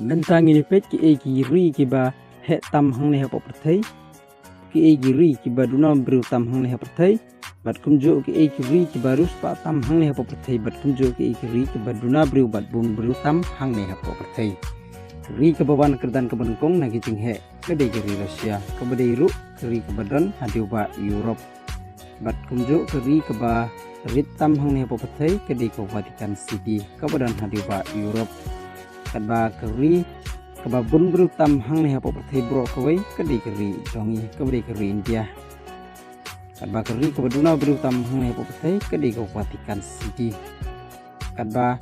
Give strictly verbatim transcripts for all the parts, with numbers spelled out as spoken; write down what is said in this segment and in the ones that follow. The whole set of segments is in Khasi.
Mynta ngin ïa peit kiei ki ri kiba heh tam hangne hapoh pyrthei, kiei ki ri kiba duna briew tam hangne hapoh pyrthei, bad kumjuh kiei ki ri kiba riewspah tam hangne hapoh pyrthei, bad kumjuh kiei ki ri kiba duna briew bad bun briew tam hangne hapoh pyrthei. Ri kaba wan kyrdan kaba nyngkong na ki jingheh ka dei ka ri Russia, kaba dei ruh ka ri kaba don haduh ba Europe. Bad kumjuh ka ri kaba rit tam hangne hapoh pyrthei ka dei ka Vatican City, kaba don haduh ba Europe. Katba ka ri kaba bun briew tam hangne hapoh pyrthei baroh kawei ka dei ka ri jong ngi, kaba dei ka ri India. Katba ka ri kaba duna briew tam hangne hapoh pyrthei ka dei ka Vatican City. Katba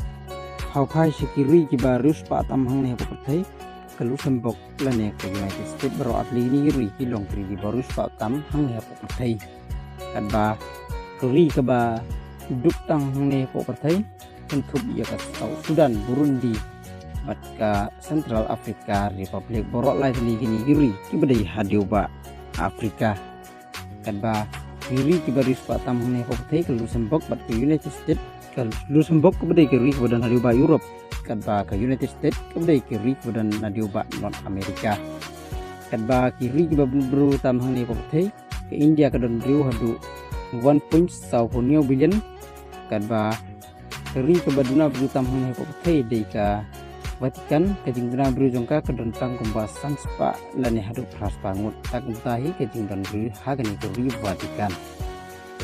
hawphai sha ki ri kiba riewspah tam hangne hapoh pyrthei, ka Luxembourg lane ka United States, baroh artylli kine ki ri ki long ki ri kiba riewspah tam hangne hapoh pyrthei. Katba ka ri kaba duk tam hangne hapoh pyrthei, kynthup ïa ka South Sudan, Burundi, bad ka Central Africa Republic, baroh lai tylli kine ki ri kiba dei haduh ba Africa. Katba ki ri kiba riewspah tam hangne hapoh pyrthei ka Luxembourg bad ka United States, ka Luxembourg kaba dei ka ri kaba don haduh ba Europe. Katba ka United States kaba dei ka ri kaba don haduh ba North America. Katba ki ri kiba bun briew tam hangne hapoh pyrthei, ka India ka don briew haduh one point saw phew hynñiew billion. Katba ka ri kaba duna briew tam hangne hapoh pyrthei dei ka Vatican, ka jingduna briew jong ka ka don tang kumba san spah lane haduh phra spah ngut. Tang kumta hi ka jingdon briew ha kane ka ri Vatican.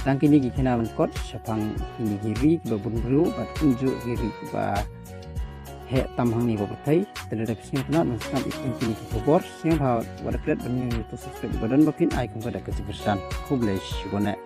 Tang kine ki khana lyngkot shaphang kine ki ri kiba bun briew bad kumjuh ki ri kiba heh tam hangne hapoh pyrthei. Te lada phi sngewtynnat ban sngap ïa kine ki khubor, sngewbha wat klet ban ñiew ïa utu subscribe ba don ba phin ai kum ka dak ka jingkyrsan. Khublei shibun eh.